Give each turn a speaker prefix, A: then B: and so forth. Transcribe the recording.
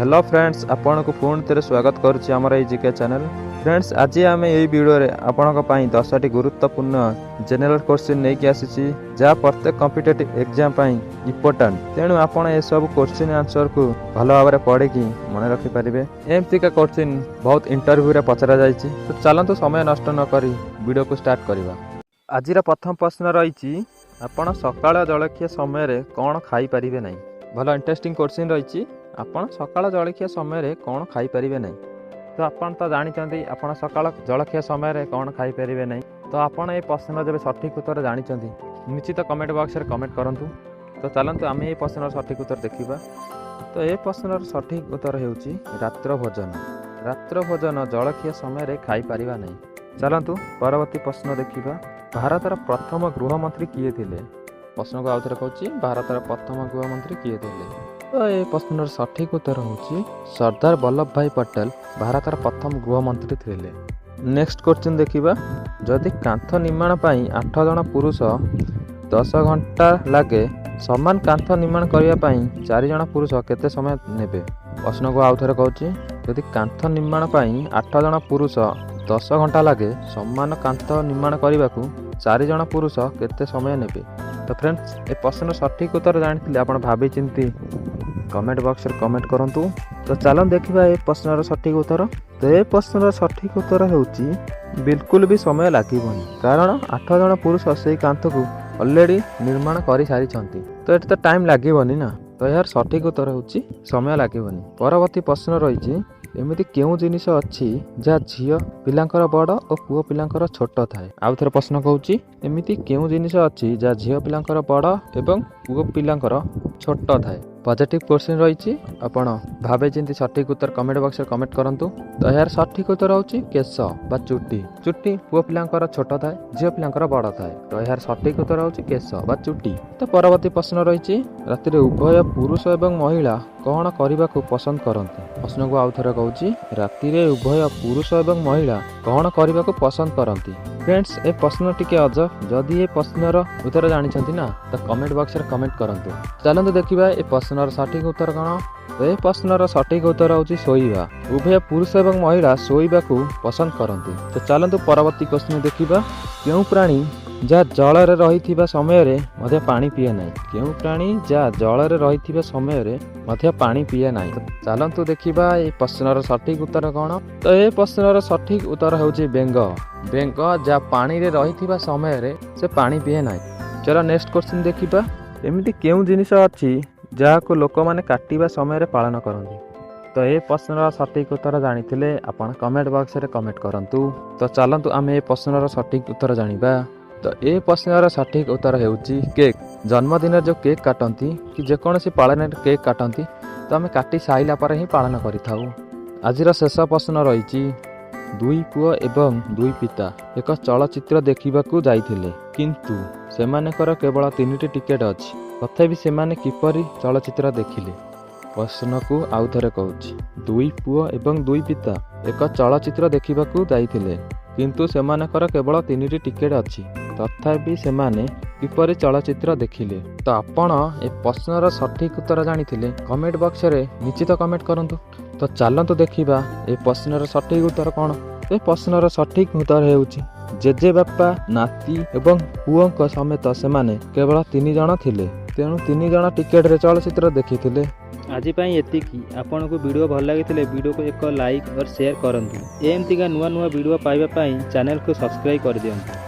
A: Hello friends, ଆପଣଙ୍କୁ ପୁଣି ଥରେ ସ୍ୱାଗତ କରୁଛି ଆମର ଏଇ ଜିକେ ଚ୍ୟାନେଲ୍। ଫ୍ରେଣ୍ଡସ୍, ଆଜି ଆମେ ଏଇ ଭିଡ଼ିଓରେ ଆପଣଙ୍କ ପାଇଁ 10ଟି ଗୁରୁତ୍ୱପୂର୍ଣ୍ଣ ଜେନେରାଲ କୋଶ୍ଚିନ୍ ନେଇକି ଆସିଛି, ଯାହା ପ୍ରତ୍ୟେକ କମ୍ପିଟେଟିଭ୍ ଏକ୍ଜାମ୍ ପାଇଁ ଇମ୍ପୋର୍ଟାଣ୍ଟ। ତେଣୁ ଆପଣ ଏସବୁ କୋଶ୍ଚିନ୍ ଆନ୍ସରକୁ ଭଲ ଭାବରେ ପଢ଼ିକି ମନେ ରଖିପାରିବେ। ଏମିତିକା କୋଶ୍ଚିନ୍ ବହୁତ ଇଣ୍ଟରଭ୍ୟୁରେ ପଚରା ଯାଇଛି। ତ ଚାଲନ୍ତୁ, ସମୟ ନଷ୍ଟ ନ କରି ଭିଡ଼ିଓକୁ ଷ୍ଟାର୍ଟ କରିବା। ଆଜିର ପ୍ରଥମ ପ୍ରଶ୍ନ ରହିଛି, ଆପଣ ସକାଳ ଜଳଖିଆ ସମୟରେ କ'ଣ ଖାଇପାରିବେ ନାହିଁ? ଭଲ ଇଣ୍ଟରେଷ୍ଟିଂ କୋଶ୍ଚିନ୍ ରହିଛି। ଆପଣ ସକାଳ ଜଳଖିଆ ସମୟରେ କ'ଣ ଖାଇପାରିବେ ନାହିଁ? ତ ଆପଣ ତ ଜାଣିଛନ୍ତି, ଆପଣ ସକାଳ ଜଳଖିଆ ସମୟରେ କ'ଣ ଖାଇପାରିବେ ନାହିଁ। ତ ଆପଣ ଏ ପ୍ରଶ୍ନର ଯେବେ ସଠିକ୍ ଉତ୍ତର ଜାଣିଛନ୍ତି, ନିଶ୍ଚିତ କମେଣ୍ଟ ବକ୍ସରେ କମେଣ୍ଟ କରନ୍ତୁ। ତ ଚାଲନ୍ତୁ, ଆମେ ଏ ପ୍ରଶ୍ନର ସଠିକ୍ ଉତ୍ତର ଦେଖିବା। ତ ଏ ପ୍ରଶ୍ନର ସଠିକ୍ ଉତ୍ତର ହେଉଛି ରାତ୍ର ଭୋଜନ। ରାତ୍ର ଭୋଜନ ଜଳଖିଆ ସମୟରେ ଖାଇପାରିବା ନାହିଁ। ଚାଲନ୍ତୁ, ପରବର୍ତ୍ତୀ ପ୍ରଶ୍ନ ଦେଖିବା। ଭାରତର ପ୍ରଥମ ଗୃହମନ୍ତ୍ରୀ କିଏ ଥିଲେ? ପ୍ରଶ୍ନକୁ ଆଉ ଥରେ କହୁଛି, ଭାରତର ପ୍ରଥମ ଗୃହମନ୍ତ୍ରୀ କିଏ ଥିଲେ? ତ ଏ ପ୍ରଶ୍ନର ସଠିକ୍ ଉତ୍ତର ହେଉଛି ସର୍ଦ୍ଦାର ବଲ୍ଲଭ ଭାଇ ପଟେଲ ଭାରତର ପ୍ରଥମ ଗୃହମନ୍ତ୍ରୀ ଥିଲେ। ନେକ୍ସଟ କ୍ୱେଶ୍ଚିନ୍ ଦେଖିବା। ଯଦି କାନ୍ଥ ନିର୍ମାଣ ପାଇଁ ଆଠ ଜଣ ପୁରୁଷ 10 ଘଣ୍ଟା ଲାଗେ, ସମାନ କାନ୍ଥ ନିର୍ମାଣ କରିବା ପାଇଁ ଚାରି ଜଣ ପୁରୁଷ କେତେ ସମୟ ନେବେ? ପ୍ରଶ୍ନକୁ ଆଉ ଥରେ କହୁଛି, ଯଦି କାନ୍ଥ ନିର୍ମାଣ ପାଇଁ ଆଠ ଜଣ ପୁରୁଷ 10 ଘଣ୍ଟା ଲାଗେ, ସମାନ କାନ୍ଥ ନିର୍ମାଣ କରିବାକୁ ଚାରି ଜଣ ପୁରୁଷ କେତେ ସମୟ ନେବେ? ତ ଫ୍ରେଣ୍ଡସ୍, ଏ ପ୍ରଶ୍ନର ସଠିକ୍ ଉତ୍ତର ଜାଣିଥିଲେ ଆପଣ ଭାବି ଚିନ୍ତି କମେଣ୍ଟ ବକ୍ସରେ କମେଣ୍ଟ କରନ୍ତୁ। ତ ଚାଲନ୍ତୁ ଦେଖିବା ଏ ପ୍ରଶ୍ନର ସଠିକ୍ ଉତ୍ତର। ତ ଏ ପ୍ରଶ୍ନର ସଠିକ୍ ଉତ୍ତର ହେଉଛି ବିଲକୁଲ ବି ସମୟ ଲାଗିବନି, କାରଣ ଆଠ ଜଣ ପୁରୁଷ ସେଇ କାନ୍ଥକୁ ଅଲରେଡ଼ି ନିର୍ମାଣ କରିସାରିଛନ୍ତି। ତ ଏଠି ତ ଟାଇମ୍ ଲାଗିବନି ନା। ତ ଏହାର ସଠିକ୍ ଉତ୍ତର ହେଉଛି ସମୟ ଲାଗିବନି। ପରବର୍ତ୍ତୀ ପ୍ରଶ୍ନ ରହିଛି, ଏମିତି କେଉଁ ଜିନିଷ ଅଛି ଯାହା ଝିଅ ପିଲାଙ୍କର ବଡ଼ ଓ ପୁଅ ପିଲାଙ୍କର ଛୋଟ ଥାଏ? ଆଉ ଥରେ ପ୍ରଶ୍ନ କହୁଛି, ଏମିତି କେଉଁ ଜିନିଷ ଅଛି ଯାହା ଝିଅ ପିଲାଙ୍କର ବଡ଼ ଏବଂ ପୁଅ ପିଲାଙ୍କର ଛୋଟ ଥାଏ? ପଜିଟିଭ୍ କୋଶ୍ଚିନ୍ ରହିଛି। ଆପଣ ଭାବି ଚିନ୍ତି ସଠିକ୍ ଉତ୍ତର କମେଣ୍ଟ ବକ୍ସରେ କମେଣ୍ଟ କରନ୍ତୁ। ତ ଏହାର ସଠିକ୍ ଉତ୍ତର ହେଉଛି କେଶ ବା ଚୁଟି। ଚୁଟି ପୁଅ ପିଲାଙ୍କର ଛୋଟ ଥାଏ, ଝିଅ ପିଲାଙ୍କର ବଡ଼ ଥାଏ। ତ ଏହାର ସଠିକ୍ ଉତ୍ତର ହେଉଛି କେଶ ବା ଚୁଟି। ତ ପରବର୍ତ୍ତୀ ପ୍ରଶ୍ନ ରହିଛି, ରାତିରେ ଉଭୟ ପୁରୁଷ ଏବଂ ମହିଳା କ'ଣ କରିବାକୁ ପସନ୍ଦ କରନ୍ତି? ପ୍ରଶ୍ନକୁ ଆଉ ଥରେ କହୁଛି, ରାତିରେ ଉଭୟ ପୁରୁଷ ଏବଂ ମହିଳା କ'ଣ କରିବାକୁ ପସନ୍ଦ କରନ୍ତି? ଫ୍ରେଣ୍ଡସ୍, ଏ ପ୍ରଶ୍ନ ଟିକେ ଅଜବ। ଯଦି ଏ ପ୍ରଶ୍ନର ଉତ୍ତର ଜାଣିଛନ୍ତି ନା, ତ କମେଣ୍ଟ ବକ୍ସରେ କମେଣ୍ଟ କରନ୍ତୁ। ଚାଲନ୍ତୁ ଦେଖିବା ଏ ପ୍ରଶ୍ନର ସଠିକ୍ ଉତ୍ତର କ'ଣ। ତ ଏ ପ୍ରଶ୍ନର ସଠିକ୍ ଉତ୍ତର ହେଉଛି ଶୋଇବା। ଉଭୟ ପୁରୁଷ ଏବଂ ମହିଳା ଶୋଇବାକୁ ପସନ୍ଦ କରନ୍ତି। ତ ଚାଲନ୍ତୁ, ପରବର୍ତ୍ତୀ କ୍ୱେଶ୍ଚିନ୍ ଦେଖିବା। କେଉଁ ପ୍ରାଣୀ ଯାହା ଜଳରେ ରହିଥିବା ସମୟରେ ମଧ୍ୟ ପାଣି ପିଏ ନାହିଁ? କେଉଁ ପ୍ରାଣୀ ଯାହା ଜଳରେ ରହିଥିବା ସମୟରେ ମଧ୍ୟ ପାଣି ପିଏ ନାହିଁ? ତ ଚାଲନ୍ତୁ ଦେଖିବା ଏ ପ୍ରଶ୍ନର ସଠିକ୍ ଉତ୍ତର କ'ଣ। ତ ଏ ପ୍ରଶ୍ନର ସଠିକ୍ ଉତ୍ତର ହେଉଛି ବେଙ୍ଗ। ବେଙ୍ଗ ଯାହା ପାଣିରେ ରହିଥିବା ସମୟରେ ସେ ପାଣି ପିଏ ନାହିଁ। ଚାଲ, ନେକ୍ସଟ କ୍ୱେଶ୍ଚିନ୍ ଦେଖିବା। ଏମିତି କେଉଁ ଜିନିଷ ଅଛି ଯାହାକୁ ଲୋକମାନେ କାଟିବା ସମୟରେ ପାଳନ କରନ୍ତି? ତ ଏ ପ୍ରଶ୍ନର ସଠିକ୍ ଉତ୍ତର ଜାଣିଥିଲେ ଆପଣ କମେଣ୍ଟ ବକ୍ସରେ କମେଣ୍ଟ କରନ୍ତୁ। ତ ଚାଲନ୍ତୁ, ଆମେ ଏ ପ୍ରଶ୍ନର ସଠିକ୍ ଉତ୍ତର ଜାଣିବା। ତ ଏ ପ୍ରଶ୍ନର ସଠିକ୍ ଉତ୍ତର ହେଉଛି କେକ୍। ଜନ୍ମଦିନରେ ଯେଉଁ କେକ୍ କାଟନ୍ତି କି ଯେକୌଣସି ପାଳନରେ କେକ୍ କାଟନ୍ତି, ତ ଆମେ କାଟି ସାରିଲା ପରେ ହିଁ ପାଳନ କରିଥାଉ। ଆଜିର ଶେଷ ପ୍ରଶ୍ନ ରହିଛି, ଦୁଇ ପୁଅ ଏବଂ ଦୁଇ ପିତା ଏକ ଚଳଚ୍ଚିତ୍ର ଦେଖିବାକୁ ଯାଇଥିଲେ, କିନ୍ତୁ ସେମାନଙ୍କର କେବଳ ତିନିଟି ଟିକେଟ୍ ଅଛି। ତଥାପି ସେମାନେ କିପରି ଚଳଚ୍ଚିତ୍ର ଦେଖିଲେ? ପ୍ରଶ୍ନକୁ ଆଉ ଥରେ କହୁଛି, ଦୁଇ ପୁଅ ଏବଂ ଦୁଇ ପିତା ଏକ ଚଳଚ୍ଚିତ୍ର ଦେଖିବାକୁ ଯାଇଥିଲେ, କିନ୍ତୁ ସେମାନଙ୍କର କେବଳ ତିନିଟି ଟିକେଟ୍ ଅଛି। ତଥାପି ସେମାନେ କିପରି ଚଳଚ୍ଚିତ୍ର ଦେଖିଲେ? ତ ଆପଣ ଏ ପ୍ରଶ୍ନର ସଠିକ୍ ଉତ୍ତର ଜାଣିଥିଲେ କମେଣ୍ଟ ବକ୍ସରେ ନିଶ୍ଚିତ କମେଣ୍ଟ କରନ୍ତୁ। ତ ଚାଲନ୍ତୁ ଦେଖିବା ଏ ପ୍ରଶ୍ନର ସଠିକ୍ ଉତ୍ତର କ'ଣ। ଏ ପ୍ରଶ୍ନର ସଠିକ୍ ଉତ୍ତର ହେଉଛି ଜେଜେବାପା, ନାତି ଏବଂ ପୁଅଙ୍କ ସମେତ ସେମାନେ କେବଳ ତିନି ଜଣ ଥିଲେ, ତେଣୁ ତିନି ଜଣ ଟିକେଟରେ ଚଳଚ୍ଚିତ୍ର ଦେଖିଥିଲେ।
B: ଆଜି ପାଇଁ ଏତିକି। ଆପଣଙ୍କୁ ଭିଡ଼ିଓ ଭଲ ଲାଗିଥିଲେ ଭିଡ଼ିଓକୁ ଏକ ଲାଇକ୍ और ସେୟାର କରନ୍ତୁ। ଏମିତିକା ନୂଆ ନୂଆ ଭିଡ଼ିଓ ପାଇବା ପାଇଁ ଚ୍ୟାନେଲକୁ ସବସ୍କ୍ରାଇବ୍ କରିଦିଅନ୍ତୁ।